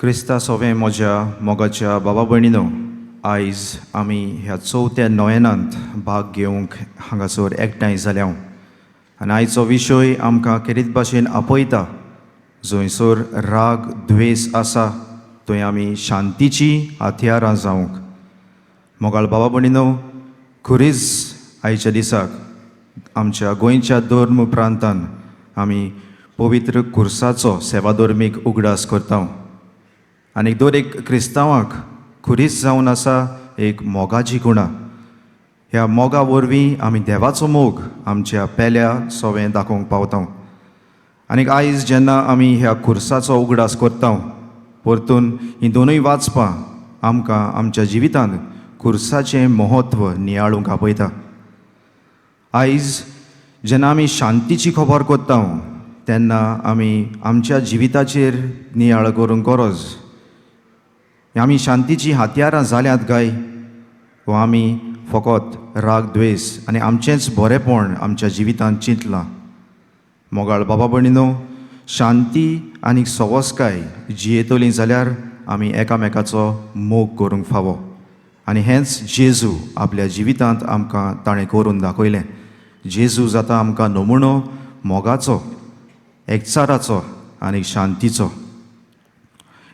क्रिस्ता सोवें म्हज्या मोगाच्या बाबा भयणीनो, आयज आमी ह्या चवथ्या नोवेनांत भाग घेवंक हांगासर एकठांय जाल्या आनी आयचो विशय आमकां खेरीत भाशेन आपयता. जंयसर राग द्वेस आसा थंय आमी शांतीची हत्यारां जावंक. मोगाळ बाबा भयणीनो, खुरीस आयच्या दिसाक आमच्या गोंयच्या धर्म प्रांतान आमी पवित्र खुर्साचो सेवाधर्मीक उगडास करता आनी दर एक क्रिस्तांवाक खुरीस जावन आसा एक मोगाची गुणां. ह्या मोगा वरवीं आमी देवाचो मोग आमच्या पेल्या सोवें दाखोवंक पावता. आनीक आयज जेन्ना आमी ह्या खुर्साचो उगडास करता, परतून हीं दोनूय वाचपां आमकां आमच्या जिवितांत खुर्साचें म्हत्व नियाळूंक आपयता. आयज जेन्ना आमी शांतीची खबर करता तेन्ना आमी आमच्या जिविताचेर नियाळ करूंक गरज. आमी शांतीची हत्यारां जाल्यात काय वो आमी फकत राग द्वेस आनी आमचेंच बरेंपण आमच्या जिवितांत चिंतलां? मोगाळ बाबा भयणीनो, शांती आनी सवसकाय जियेतलीं जाल्यार आमी एकामेकाचो मोग करूंक फावो आनी हेंच जेजू आपल्या जिवितांत आमकां ताणें करून दाखयलें. जेजू जाता आमकां नमुनो मोगाचो, एकचाराचो आनी शांतीचो.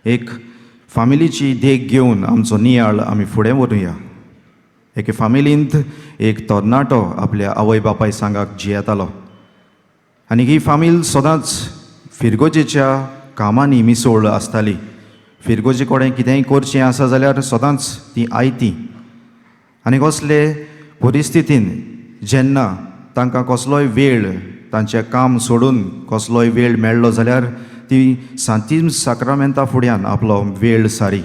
एक फामिलीची देख घेवन आमचो नियाळ आमी फुडें व्हरुया. एके फामिलींत एक तरणाटो आपल्या आवय बापाय सांगाक जियेतालो आनी ही फामील सदांच फिरगोजेच्या कामांनी मिसळ आसताली. फिरगोजे कडेन कितेंय करचें आसा जाल्यार सदांच ती आयती आनी कसले परिस्थितीन जेन्ना तांकां कसलोय वेळ, तांचें काम सोडून कसलोय वेळ मेळ्ळो जाल्यार ती सांतीम साक्रामेंता फुड्यान आपलो वेळ सारी.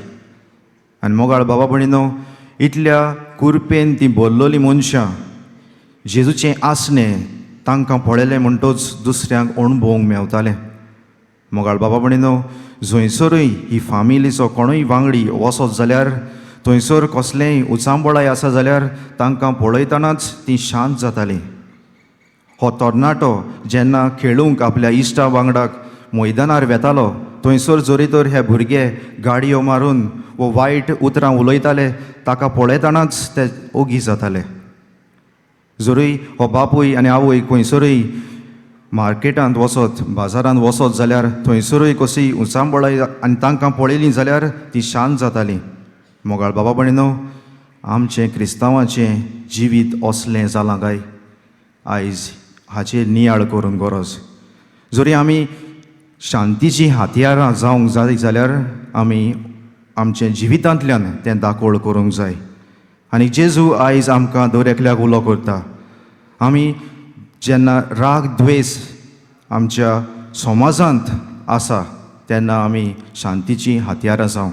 आनी मोगाळ बाबा भयणीनो, इतल्या कुरपेन ती बोल्लोलीं मनशां जेजूचें आसणें तांकां पळयलें म्हणटच दुसऱ्यांक अणभवूंक मेवतालें. मोगाळ बाबा भयणीनो, जंयसरूय ही फामिलीचो कोणूय वांगडी वचत जाल्यार, थंयसर कसलेंय उचांबळाय आसा जाल्यार तांकां पळयतनाच ती शांत जातालीं. हो तरणाटो जेन्ना खेळूंक आपल्या इश्टा वांगडाक मैदानार वेतालो, थंयसर जरी तर हे भुरगे गाडयो मारून वो वायट उतरां उलयताले, ताका पळयतनाच ते ओगी जाताले. जरूय हो बापूय आनी आवय खंयसरूय मार्केटांत वचत, बाजारांत वचत जाल्यार थंयसरूय कशी उचांबळाय आनी तांकां पळयलीं जाल्यार ती शांत जाताली. मोगाळ बाबा भयणीनो, आमचें क्रिस्तांवाचें जिवीत असलें जालां काय? आयज हाचेर नियाळ करूंक गरज. जरी आमी शांतीचीं हत्यारां जावंक जाय जाल्यार आमी आमच्या जिवितांतल्यान तें दाखोवळ करूंक जाय. आनी जेजू आयज आमकां दर एकल्याक उलो करता. आमी जेन्ना राग द्वेस आमच्या समाजांत आसा तेन्ना आमी शांतीचीं हत्यारां जावं.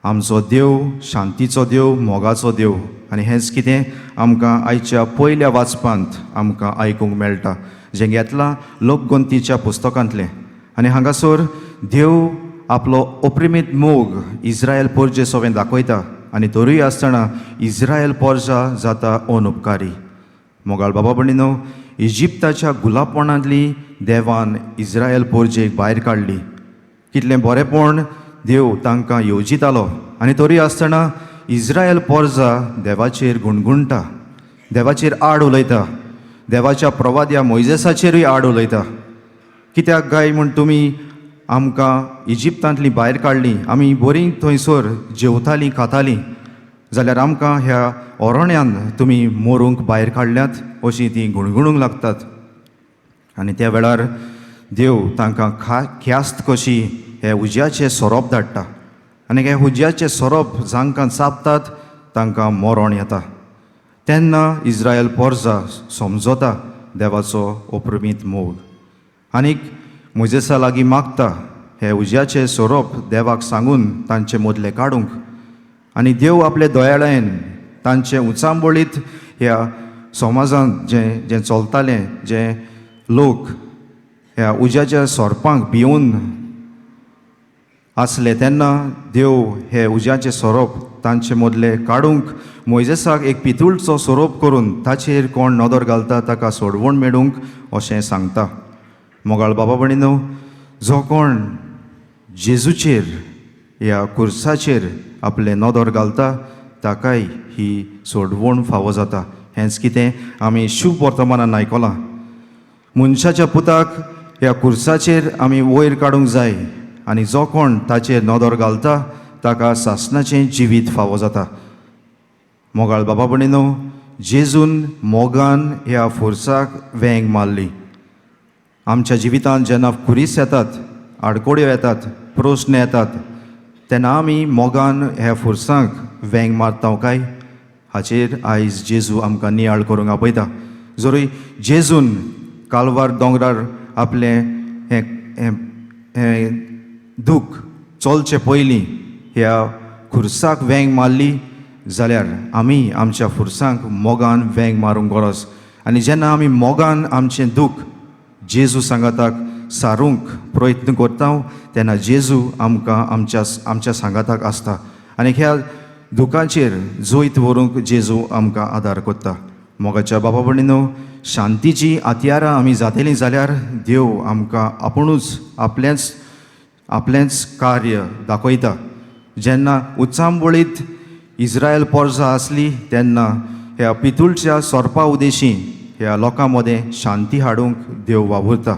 आमचो देव शांतीचो देव, मोगाचो देव आनी हेंच कितें आमकां आयच्या पयल्या वाचपांत आमकां आयकूंक मेळटा, जें घेतलां लोकगंतीच्या पुस्तकांतलें. आनी हांगासर देव आपलो अप्रिमीत मोग इस्रायल पोरजे सोवें दाखयता आनी तरूय आसतना इस्रायल पोरजा जाता अनुपकारी. मोगाळ बाबा भयणीनो, इजिप्ताच्या गुलाबपणांतली देवान इस्रायल पोरजेक भायर काडली. कितलें बरेंपण देव तांकां येवजितालो आनी तरी आसतना इस्रायल पोरजा देवाचेर गुणगुणटा, देवाचेर आड उलयता, देवाच्या प्रवाद्या मोयजेसाचेरूय आड उलयता. कित्याक काय म्हूण तुमी आमकां इजिप्तांतलीं भायर काडलीं? आमी बरीं थंयसर जेवतालीं, खातालीं जाल्यार आमकां ह्या ओरण्यान तुमी मरूंक भायर काडल्यात, अशीं तीं गुणगुणूंक लागतात. आनी त्या वेळार देव तांकां ख्यास्त कशी हे उज्याचे सोरोप धाडटा आनी हे उज्याचे सोरोप जांकां चाबतात तांकां मरण येता. तेन्ना इस्रायल पोरजा समजता देवाचो अप्रमीत मोग आनीक मोजेसा लागीं मागता हे उज्याचे सोरोप देवाक सांगून तांचे मदले काडूंक. आनी देव आपले दयाळायेन तांचे उचांबळीत ह्या समाजांत जें जें चलतालें, जें लोक ह्या उज्याच्या सोरपांक भिवून आसले, तेन्ना देव हे उज्याचे सोरोप तांचे मदले काडूंक मोयजेसाक एक पितूळचो सोरोप करून ताचेर कोण नदर घालता ताका सोडवण मेळूंक अशें सांगता. मोगाळ बाबा भयणीनो, जो कोण जेजूचेर ह्या खुर्साचेर आपलें नदर घालता ताकाय ही सोडवण फावो जाता. हेंच कितें आमी शुभ वर्तमानान आयकलां. मनशाच्या पुताक ह्या खुर्साचेर आमी वयर काडूंक जाय आनी जो कोण ताचेर नदर घालता ताका सासणाचें जिवीत फावो जाता. मोगाळ बाबा भयणीनो, जेजून मोगान ह्या फोर्साक वेंग मारली. आमच्या जिवितांत जेन्ना खुरीस येतात, आडकोड्यो येतात, प्रस्न येतात तेन्ना आमी मोगान ह्या फोर्सांक वेंग मारता काय हाचेर आयज जेजू आमकां नियाळ करूंक आपयता. जरूय जेजून कालवार दोंगरार आपलें हें हें हें दूख चलचे पयलीं ह्या खुर्साक वेंग मारली जाल्यार आमी आमच्या खुर्सांक मोगान वेंग मारूंक गरज. आनी जेन्ना आमी मोगान आमचें दूख जेजू सांगाताक सारूंक प्रयत्न करता तेन्ना जेजू आमकां आमच्या आमच्या सांगाताक आसता आनी ह्या दुखाचेर जैत व्हरूंक जेजू आमकां आदार करता. मोगाच्या बाबा भयणीनो, शांतीची हत्यारां आमी जातलीं जाल्यार देव आमकां आपुणूच आपलेंच आपलेंच कार्य दाखयता. जेन्ना उचांबळीत इस्रायल पोरसां आसली तेन्ना ह्या पितुळच्या सोरपा उदेशी ह्या लोकां मदें शांती हाडूंक देव वावुरता.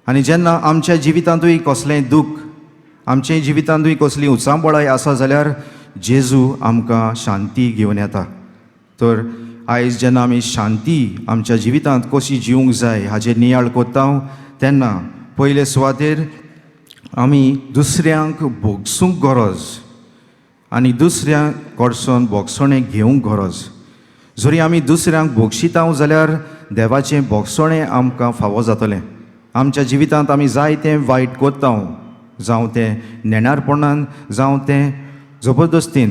आनी जेन्ना आमच्या जिवितांतूय कसलेंय दूख, आमच्या जिवितांतूय कसली उचांबळाय आसा जाल्यार जेजू आमकां शांती घेवन येता. तर आयज जेन्ना आमी शांती आमच्या जिवितांत कशी जिवंक जाय हाचेर नियाळ करता तेन्ना पयले सुवातेर आमी दुसऱ्यांक भोगसूंक गरज आनी दुसऱ्या कडसून भोगसणें घेवंक गरज. जरी आमी दुसऱ्यांक भोगशिता जाल्यार देवाचें भोगसणें आमकां फावो जातलें. आमच्या जिवितांत आमी जायतें वायट करता, जावं तें नेणारपणान जावं तें जबरदस्तीन,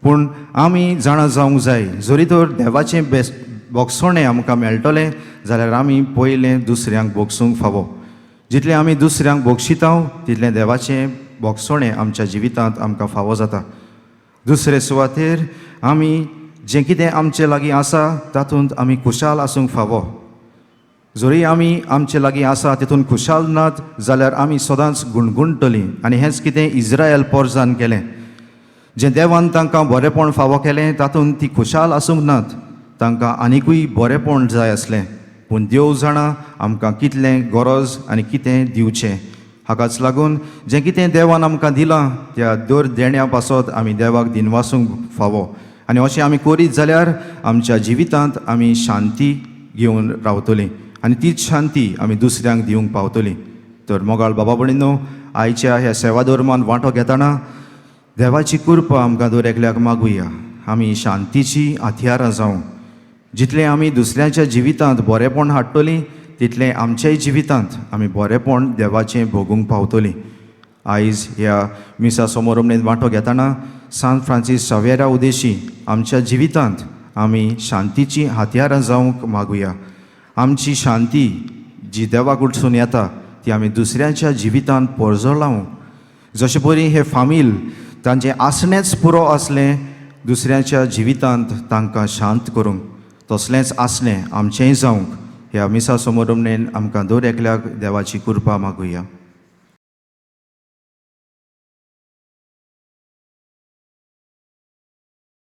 पूण आमी जाणा जावंक जाय जरी तर देवाचें बेस भोगसणें आमकां मेळटलें जाल्यार आमी पयलें दुसऱ्यांक भोगसूंक फावो. जितलें आमी दुसऱ्यांक भोगशिता तितलें देवाचें भोगसणें आमच्या जिवितांत आमकां फावो जाता. दुसरे सुवातेर आमी जें कितें आमचे लागीं आसा तातूंत आमी खुशाल आसूंक फावो. जरी आमी आमचे लागीं आसा तितून खुशाल नात जाल्यार आमी सदांच गुणगुणटलीं. आनी हेंच कितें इस्रायल पोरजान केलें. जें देवान तांकां बरेंपण फावो केलें तातूंत ती खुशाल आसूंक नात, तांकां आनिकूय बरेंपण जाय आसलें. पूण देव जाणा आमकां कितलें गरज आनी कितें दिवचें. हाकाच लागून जें कितें देवान आमकां दिलां त्या दर देण्या पासत आमी देवाक दिनवासूंक फावो. आनी अशें आमी करीत जाल्यार आमच्या जिवितांत आमी शांती घेवन रावतलीं आनी तीच शांती आमी दुसऱ्यांक दिवंक पावतलीं. तर मोगाळ बाबा भयणीनो, आयच्या ह्या सेवा धर्मान वांटो घेतना देवाची कृपा आमकां दर एकल्याक मागुया. आमी शांतीची हत्यारां जावं. जितलें आमी दुसऱ्यांच्या जिवितांत बरेंपण हाडटलीं तितलें आमच्याय जिवितांत आमी बरेंपण देवाचें भोगूंक पावतलीं. आयज ह्या मिसा समारंभेंत वांटो घेतना सांत फ्रांसीस सावेरा उदेशी आमच्या जिवितांत आमी शांतीची हत्यारां जावंक मागुया. आमची शांती जी देवा कडसून येता ती आमी दुसऱ्यांच्या जिवितांत परजळावंक. जशें परी हे फामील तांचें आसणेंच पुरो आसलें दुसऱ्यांच्या जिवितांत तांकां शांत करूंक, तसलेंच आसलें आमचेंय जावंक ह्या मिसा समारंभेन आमकां दर एकल्याक देवाची कृपा मागुया.